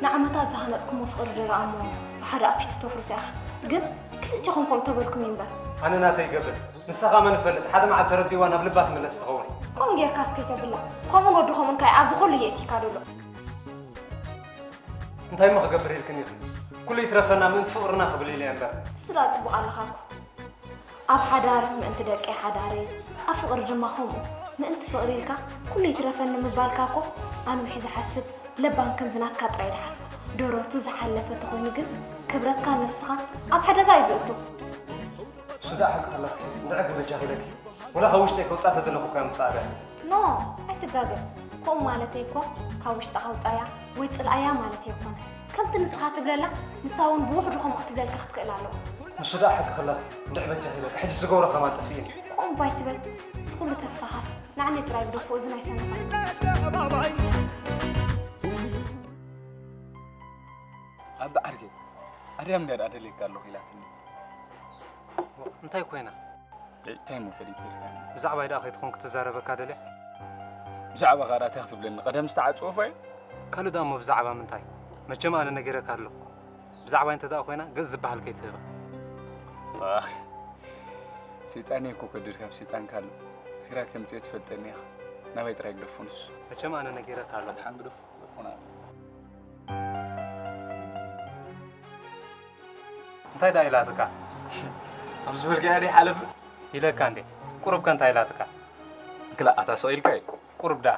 ንዓመታት ዝሃነጽኩሞ ፍቕሪ ደረቐ እሞ ብሓደ ኣፊቱ ተፍርሶ ኢኻ። ግን ክልቴኹም ከምኡ ተበልኩም እዩ እምበር። ኣነ ናተይ ይገብር። ንሳ ከማን ፈልጥ። ሓደ መዓልቲ ተረዲእዋ ናብ ልባ ትምለስ ትኸውን። ከምኡ ጌርካስ ከይተብላ። ከምኡን ወዲ ከምኡን ካይ ኣብዚ ኩሉ የእቲካ ደሎ። እንታይ እሞ ክገብር ኢልክን ኢኺ? ኩሉ ይትረፈና ምእንቲ ፍቕርና ክብል ኢለ እየ እምበር። ስላ ጽቡቕ ኣለኻ እኮ። ኣብ ሓዳር ምእንቲ ደቀይ ሓዳረይ፣ ኣብ ፍቕሪ ድማ ከምኡ። ምእንቲ ፍቕሪ ኢልካ ኩሉ ይትረፈኒ ምባልካ እኮ ኣንዊሑ ዝሓስብ ለባም ከምዚ ናትካ ጥራይ ድሓስቦ። ደረቱ ዝሓለፈ ተኾይኑ ግን ክብረትካን ነብስኻን ኣብ ሓደጋ እዩ ዝእቱ። እሱ ደኣ ሓቂ ከለኺ ንዕጊ በጃኺ ኢለኪ። ወላ ካብ ውሽጠይ ከውጻእ ተደለኹ እኮ እያ ምጻእ እያ። ኖ፣ ኣይትጋገ። ከምኡ ማለተይ እኮ ካብ ውሽጥኻ ኣውጻያ ወይ ጽልኣያ ማለት ኣይኮነን። ከምቲ ንስኻ ትብለላ፣ ንሳ እውን ብውሕዱ ከምኡ ክትብለልካ ክትክእል ኣለዋ። ንሱ ደኣ ሓቂ ከላ እንድዒ በጃኺ በቃ፣ ሕጂ ዝገብሮ ከማን ጠፊእኒ። ከምኡ እባ ኣይትበል። እዚ ኩሉ ተስፋኻስ ንዓኒ ጥራይ ግደፎ፣ እዚ ናይ ሰነፋት። ኣቢ ዓርከይ፣ ኣድያም እንድያ ደኣ ደልየካ ኣለኹ ኢላትኒ። እንታይ ኮይና? እንታይ እሞ ፈሊጠ ኢልካኒ? ብዛዕባይ ደኣ ከይትኾን ክትዛረበካ ደልያ? ብዛዕባኻ ደኣ እንታይ ክትብለኒ? ቀደም ዝተዓጽወ ፋይል? ካልእ ደኣ እሞ ብዛዕባ ምንታይ? መቸም ኣነ ነጊረካ ኣለኹ። ብዛዕባይ እንተ ደኣ ኮይና፣ ገጽ ዝበሃል ከይትህባ። ኣኽ፣ ሰይጣን እየ እኮ ከድር ካብ ሰይጣን ካልእ። ሲራክ ተምጽኦ ትፈልጠኒ ኢኻ። ናባይ ጥራይ ግደፎ ንሱ። መቸም ኣነ ነጊረካ ኣለኹ። ሓን ግደፎ፣ ግደፎ ንዓኻ። እንታይ ደኣ ኢላትካ? ኣብ ዝበልካያ ደይ ሓለፍ? ኢለካ እንዴ? ቁሩብ ከ እንታይ ኢላትካ? ክላ ኣታ ስቕ ኢልካ እዩ። ቁሩብ ደኣ።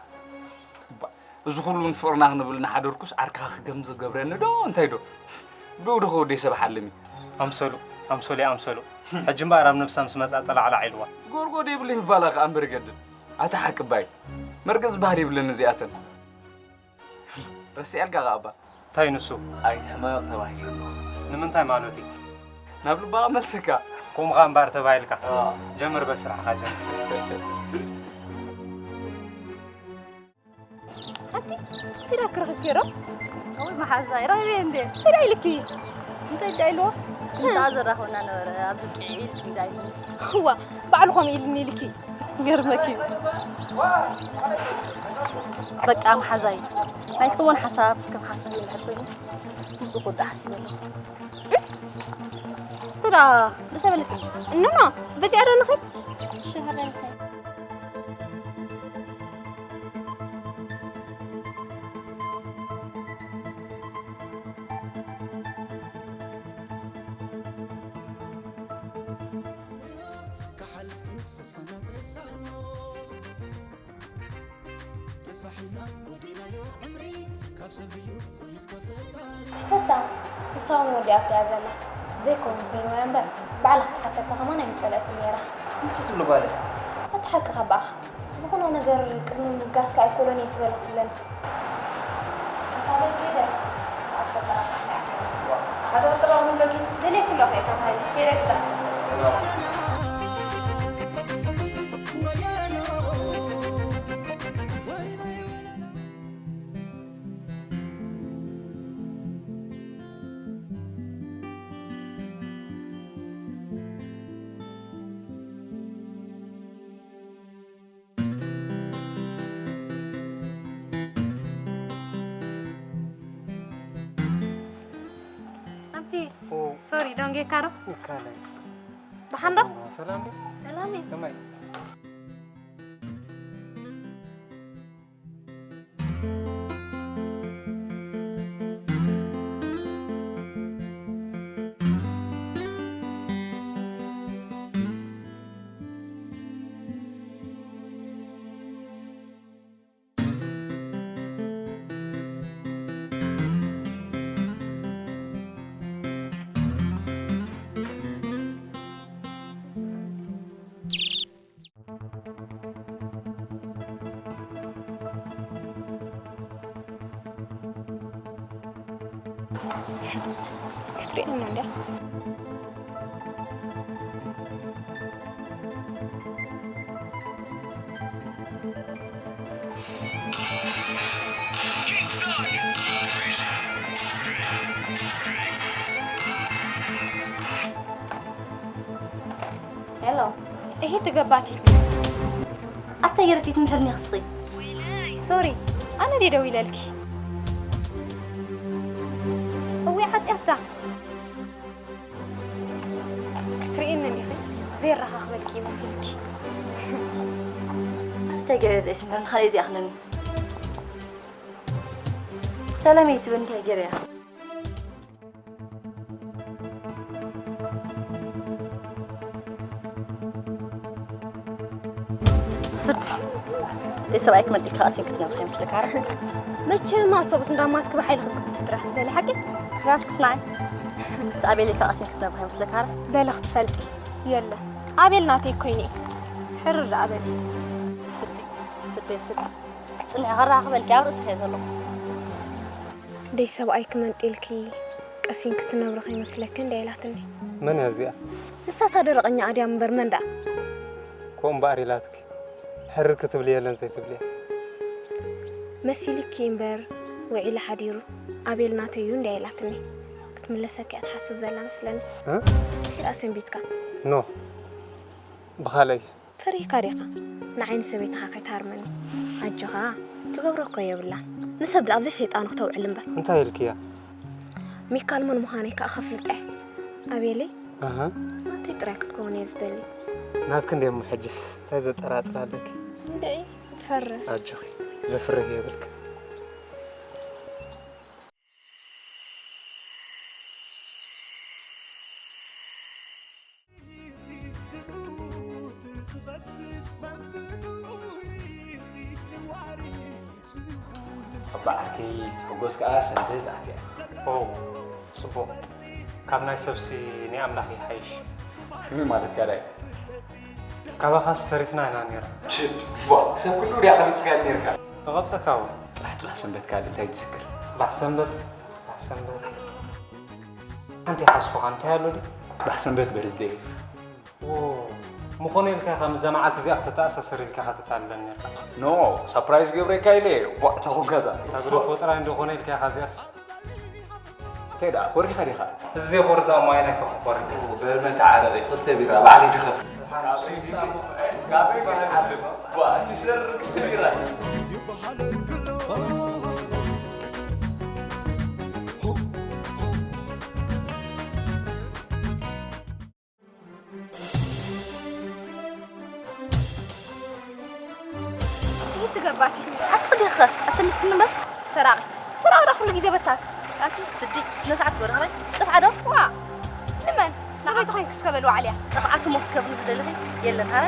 እባ፣ እዚ ኩሉ ንፍቕርና ክንብል እናሓደርኩስ ዓርክኻ ክገም ዝገብረኒ ዶ? እንታይ ዶ? ብኡ ዶ ከወደይ ሰብ ሓልም እዩ? ኣምሰሉ፣ ኣምሰሉ፣ ኣምሰሉ። ሕጂ እምበኣር ኣብ ነብሳ ምስ መጻ ጸላዕላዕ ኢልዋ። ጎርጎድ የብለይ ምባላ ከኣ እምበር ይገድል። ኣታ ሓቂ እባ እዩ። መርገጽ ዝበሃል የብለን እዚኣተን። ረሲዐልካ ከኣ እባ። እንታይ ንሱ? ኣይትሕመቕ ተባሂሉ ኣሎ። ንምንታይ ማለት እዩ? ናብ ልባ ክመልሰካ። ከምኡ ከኣ እምበኣር ተባሂልካ። ኣዎ። ጀምር በል ስራሕኻ ጀምር። ሓንቲ ሲራክ ረኺብኪ ዶ? ወይ መሓዛይ፣ ረኺበ እንዴ? እንታይ ኢልኪ? እንታይ ኢልኪ ኢልዎ? ምስኣ ዘራኽበና ነበረ፣ ኣብዚ ብቂዒ ኢልኪ እንታይ ኢልኪ? እዋ፣ ባዕሉ ከምኡ ኢልኒ ኢልኪ። ገርመኪ። በቃ መሓዛይ፣ ናይ ስሞን ሓሳብ ከም ሓሳብ እንድሕር ኮይኑ፣ ንሱ ክወድእ ሓሲበ ኣለኹ። እዳ፣ ብሰበልኪ። እንኖ፣ በዚኣ ዶ ንኺድ? እሺ፣ ሃለልከ። ተታ፣ ንሳ እውን ወዲኣቶ እያ ዘላ። ዘይከውን ኮይንዋ እያ እምበር፣ ባዕላ ክትሓተካ ከማን ኣይምጸለእትን ነይራ። እንታይ ትብሊ ጓለይ? እቲ ሓቂ ካብ ኣኻ። ዝኾነ ነገር ቅድሚ ምብጋስካ ኣይኮሎን እየ ትበል ክትብለኒ። ኣታ በል ከይደ፣ ኣብ ፈጠራ ሓደ ወጥራ እውን በጊ ደልየኪ ኣለኹ እየ ካብ ሃይለ። ከይደ ግዳ። ኣቢ፣ ኦ። ሶሪ፣ ደንጌካ ዶ? ይካለይ። ደሓን ዶ? ሰላም ዶ? ሰላም እዩ። ከመይ? ክትርእየኒ እንድያ። ሄሎ። እሂ ትገባቲት። ኣታ ገረቲት ምሕርኒ ክስኺ። ሶሪ፣ ኣነ ድየ ደዊለልኪ? እወ፣ ዓጽያታ። ክትርእየኒ እንዲኺ፣ ዘይረኻኽበልኪ መሲልኪ። ኣታ ገረ ዘይስምረኒ፣ ካልእ ዘይኣኽለኒ። ሰላም እየ ትብል፣ እንታይ ገይረያ? ስድ፣ ሰብኣይክ መጢልካ ቀሲን ክትነብር ይመስለካ? መቸም ኣሰቡት እንዳማትክ ብሓይሊ ክትግብት ጥራሕ ትደሊ ሓቂ? ናፍክስ ንዓይ። ምስ ኣቤል ኢልካ ቀሲን ክትነብር ይመስለካ? በለ ክትፈልጢ። የለ። ኣቤል ናተይ ኮይነ። ሕርር ደኣ በሊ። ስዲ፣ ስዲ፣ ስዲ። ጽኒዐ ከራኽበልኪ ኣብ ርእስኺ እየ ዘለኹ። ደይ ሰብኣይ ክመንጢልኪ ቀሲን ክትነብሪ ከይመስለኪ እንድያ ኢላትኒ። መን እያ እዚኣ? ንሳ እታ ደረቐኛ ኣድያም እምበር መን ደኣ? ከምኡ እምበኣር ኢላትኪ። ሕርር ክትብሊ የለን ዘይትብልያ። መሲልኪ እምበር ውዒሉ ሓዲሩ ኣቤል ናተይ እዩ እንድያ ኢላትኒ። ክትምለሰኪ እያ ትሓስብ ዘላ መስለኒ። እ? ድሕሪኣ ሰንቢትካ። ኖ። ብኻልእ እየ። ፈሪህካ ዲኻ? ንዓይ ንሰበይትኻ ከይትሃርመኒ። ኣጆኻ፣ ትገብሮ እኮ የብላን። ንሰብ ደኣ ኣብዘይ ሰይጣኑ ክተውዕል እምበር። እንታይ ኢልክያ? ሚካል መን ምዃነይ ከኣ ከፍልጣ እየ። ኣቤለይ፣ ኣሃ። ናተይ ጥራይ ክትከውን እየ ዝደሊ። ናትኪ እንድየ እሞ ሕጅስ እንታይ ዘጠራጥር ኣለኪ? እንድዒ፣ ትፈርህ። ኣጆኺ፣ ዘፍርህ የብልኪ። ኣባ ዓርከይ፣ ሕጎስ ከኣ ሰንበት ኣትያ። ኦ፣ ጽቡቕ። ካብ ናይ ሰብሲ ናይ ኣምላኽ ይሓይሽ። ከመይ ማለት ካልኣይ? ካባኻስ ተሪፍና ኢና ነይርና። ችድ፣ ቧ፣ ሰብ ኩሉ ዲያ ቀቢጽካ ነይርካ? ተቐብጸካ እወ። ጽባሕ፣ ጽባሕ ሰንበት ካልእ እንታይ ትዝክር? ጽባሕ ሰንበት፣ ጽባሕ ሰንበት። ሓንቲ ይሓስኩኻ፣ እንታይ ኣሎ ድዩ? ጽባሕ ሰንበት በርዝደይ። ዎ፣ ምኾነ ኢልካ ኢኻ ምስዛ መዓልቲ እዚኣ ክተተኣሳስር ኢልካ ኢኻ ተታልለኒ ነርካ። ኖ፣ ሳፕራይዝ ገብረካ ኢለ እየ። ቧ፣ እንታይ ኾንካ እዛ? እታ ግደፎ ጥራይ እንዶ ኾነ ኢልካ ኢኻ እዚኣስ። እንታይ ደኣ፣ ኮሪኻ ዲኻ? እዚ ዘይኮርዳ እሞ ኣየናይ ከ ክኾሪ? በል መተዓረቒ፣ ክልተ ቢራ ባዕለይ ድኸፍል። ቧ፣ ሲሰር ክልተ ቢራ። ይትገባቲት ኣፍቅዲኸ ኣሰልፍኒ እምበር ሰራቒ ሰራቒ ዳ ኩሉ ግዜ በታክ ኣቲ ስዲ ስነ ስርዓት ገበሪ ከመይ ጥፍዓ ዶ ዋ ንመን ሰበይቲ ኮይንክ እስከ በል ዋዕልያ ጥፍዓቱ ሞት ከብሉ ዝደለኺ የለን ሃረ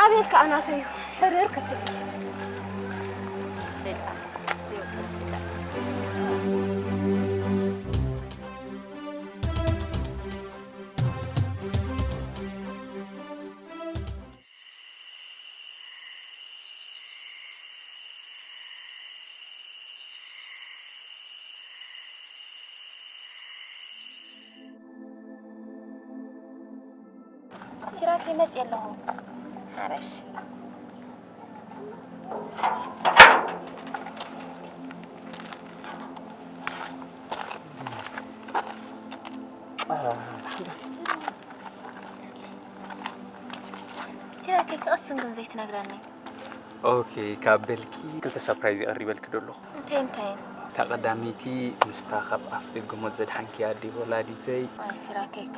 ኣቤል ከኣ ናተይ እዩ ሕርር ክትብል ሲራክ ይመጽእ ኣለኹ። ሓረሽ። ሲራከይ ክቕስን ግን ዘይትነግረኒ። ኦኬ፣ ካብ በልኪ ክልተ ሳፕራይዝ የቕሪበልኪ ዶ ኣለኹ። እንታይ እንታይ? እታ ቀዳመይቲ ምስታ ካብ ኣፍ ደገ ሞት ዘድሓንኪ ኣደይ ወላዲተይ። ኣይ ሲራከይካ፣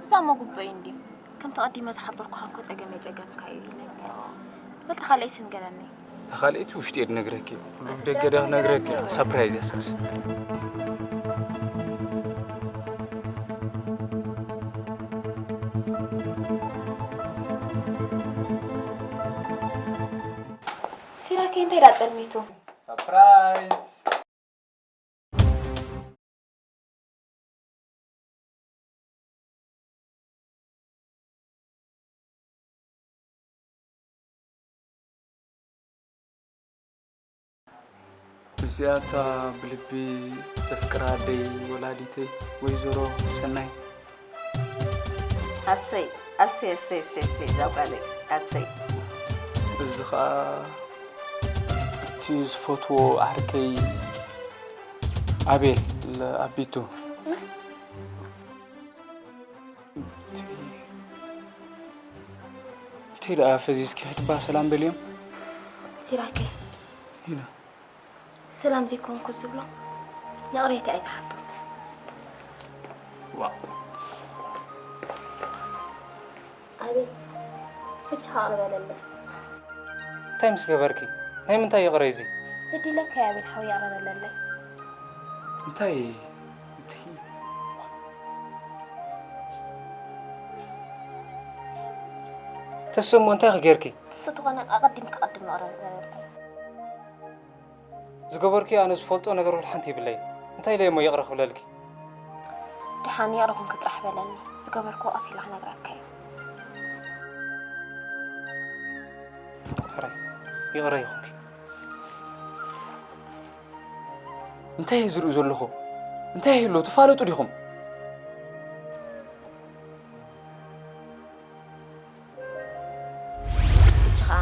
እዛ እሞ ግቡእ እዩ እንድዩ። ከምቲ ቀዲመ ዝሓበርኩኻ እኮ ጸገመይ ጸገምካ እዩ ኢለኒ። በቃ ካልኣይቲ ንገረኒ። እታ ካልኣይቲ ውሽጢ እየ ድነግረኪ። ብደገ ደ ክነግረኪ። ሳፕራይዝ እያ ሳስ። ሲራከይ እንታይ ዳ ጸልሚቱ? ሳፕራይዝ። እዚኣ እታ ብልቢ ዘፍቅራ ኣደይ ወላዲተይ ወይዘሮ ሰናይ። ኣሰይ ኣሰይ ኣሰይ ኣሰይ ኣሰይ እዛ ጓለይ ኣሰይ። እዚ ኸኣ እቲ ዝፈትዎ ዓርከይ ኣቤል ኣቢቱ። እንታይ ደኣ ፈዚዝኪ ክትባ ሰላም በልዮም። ሲራከይ። ኢና። ሰላም ዘይኮንኩ ዝብሎ ይቕሬታ እየ ዝሓቶ። ዋ። ኣቤል፣ ሕጂ ኸኣ ይቕረ በለለይ። እንታይ ምስ ገበርኪ? ናይ ምንታይ ይቕረ እዚ? በዲለካ እየ ኣቤል ሓወይ ይቕረ በለለይ። እንታይ? እንታይ? ተስሞ እንታይ ኸ ጌርኪ? ትሱ ተኾነ ኣቐዲምካ ቅድም ይቕረ በለለይ። ዝገበርክዮ ኣነ ዝፈልጦ ነገር ወላ ሓንቲ የብለይን። እንታይ ኢለ እሞ ይቕረ ክብለልኪ? ደሓን ይቕረ ኮንኪ ጥራሕ በለኒ። ዝገበርክዎ ቀስ ኢለ ክነግረካ እየ። ሕራይ፣ ይቕረ ይኹንኪ። እንታይ እየ ዝርኢ ዘለኹ? እንታይ ይህሉ? ትፋለጡ ዲኹም? ሕጂ ኸኣ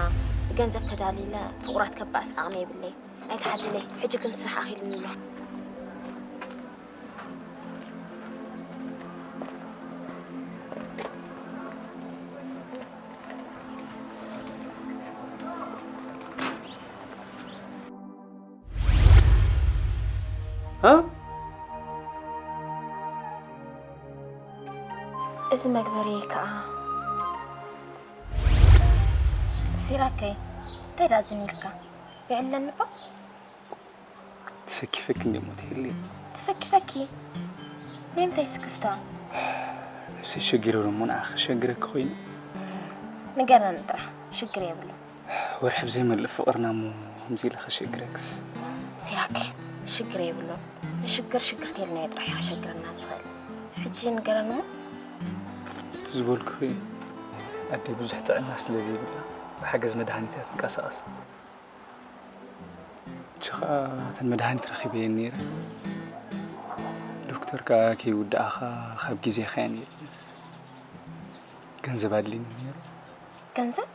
ብገንዘብ ተዳሊለ ፍቑራት ከባእስ ዓቕሚ የብለይ። ኣይትሓዝለይ። ሕጂ ግን ስራሕ ኣኺሉኒ ኣሎ። እ? እዚ መግበሪ ከኣ። ሲራከይ፣ እንታይ ደኣ ዝን ኢልካ? ይዕለኒ እባ። ተሰኪፈኪ እንደ ሞት ይህሊ። ተሰኪፈኪ? ናይ ምንታይ ስክፍታ? ነብሰይ ሸጊሩ ደሞ ንዓኺ ክሸግረኪ ኮይኑ። ንገረኒ ጥራሕ፣ ሽግር የብሉን። ወርሒ ብዘይመልእ ፍቕርና እሞ ከምዚ ኢለ ከሸግረክስ? ሲራክ፣ ሽግር የብሉን። ንሽግር ሽግር ተይልናዮ ጥራሕ እዩ ከሸግረና ዝኽእል። ሕጂ ንገረኒ እሞ። እቲ ዝበልኩኺ ኣደይ ብዙሕ ጥዕና ስለ ዘይብላ ብሓገዝ መድሃኒት እያ ትንቀሳቐስ። ሕጂ ኸኣ እተን መድሃኒት ረኺበየን ነይረ። ዶክተር ከኣ ከይውድኣኻ ካብ ግዜኻ እየ ነይረ። ገንዘብ ኣድልየኒ ነይሩ። ገንዘብ?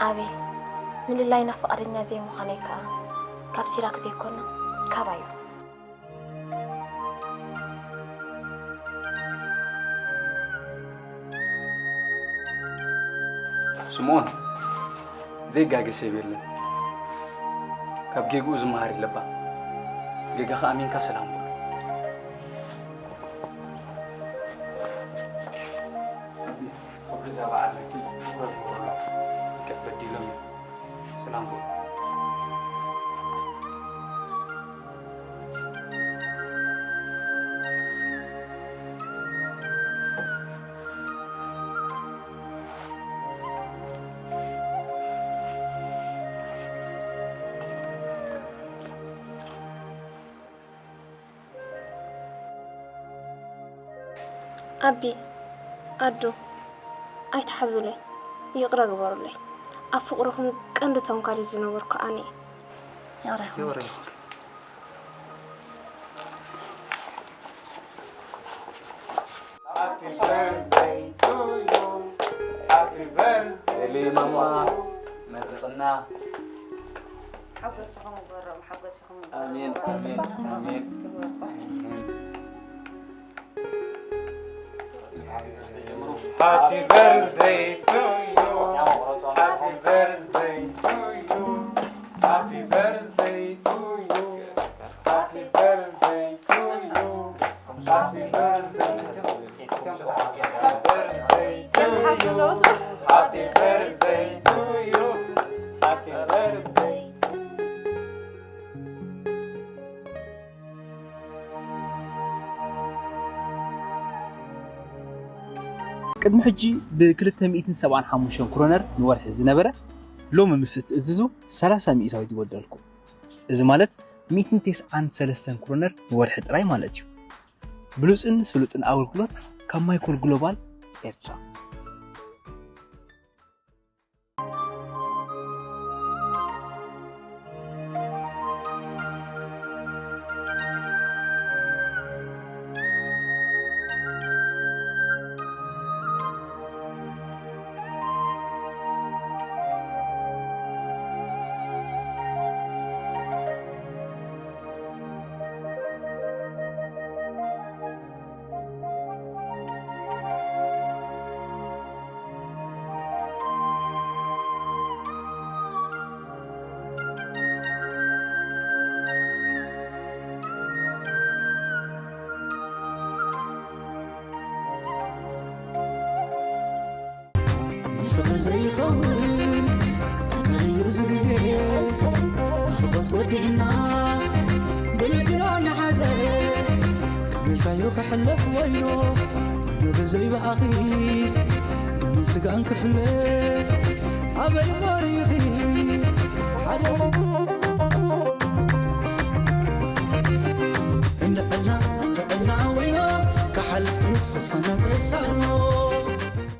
ኣቤል፣ ምልላይና ፍቓደኛ ዘይምዃነይ ከኣ ካብ ሲራክ ዘይኮነ፣ ካባዩ። ስምኦን፣ ዘይጋገ ሰብ የለን። ካብ ጌግኡ ዝመሃር ይለባ። ጌጋኻ ኣሚንካ ሰላም በሎ። ክብሪ እዛ በዓል መኪ ክብረን ይኹንላ። ልክዕ በዲሎም እዮም። ሰላም በሉ። ኣቢ፣ ኣዱ፣ ኣይትሓዙለይ፣ ይቕረ ግበሩለይ። ኣብ ፍቕርኹም ቀንዲ ተንኳሊ ዝነበርኩ ኣነ እየ። ይቕረ ይኹንኪ። ይቕረ ይኹንኪ። Happy birthday to you. Happy birthday to you. ኤሊ ማማ፣ መርቕና። ሓጎስኹም ይግበረም፣ ሓጎስኹም ይግበረም። ኣሜን፣ ኣሜን፣ ኣሜን። ትግበርኩም። ኣሜን። Happy birthday to you. Happy birthday to you. Happy birthday to you. Happy birthday to you. Happy birthday. Happy birthday to you. Happy birthday to you. Happy birthday. ቅድሚ ሕጂ ብ ክልተ ሚእትን ሰብዓን ሓሙሽተን ክሮነር ንወርሒ ዝነበረ፣ ሎሚ ምስ እትእዝዙ ሰላሳ ሚእታዊት ይወደልኩም። እዚ ማለት ሚእትን ተስዓን ሰለስተን ክሮነር ንወርሒ ጥራይ ማለት እዩ። ብሉጽን ስሉጥን ኣገልግሎት ካብ ማይኮል ግሎባል ኤርትራ። ንፍቕሪ ዘይኸውን ተጋርዩ እዚ ግዜ፣ ናፍቖት ወዲእና ብልብና እናሓዘ፣ ቀቢልካዮ ክሕለፍ ወይኖ፣ ወይኖ ብዘይ ብኣኺ ደምን ስጋን ክፍለ፣ ኣበይ እሞ ርኢኺ ሓደ እንዕልና እንዕልና ወይኖ፣ ክሓልፍ እዩ ተስፋና ተሳእኖ።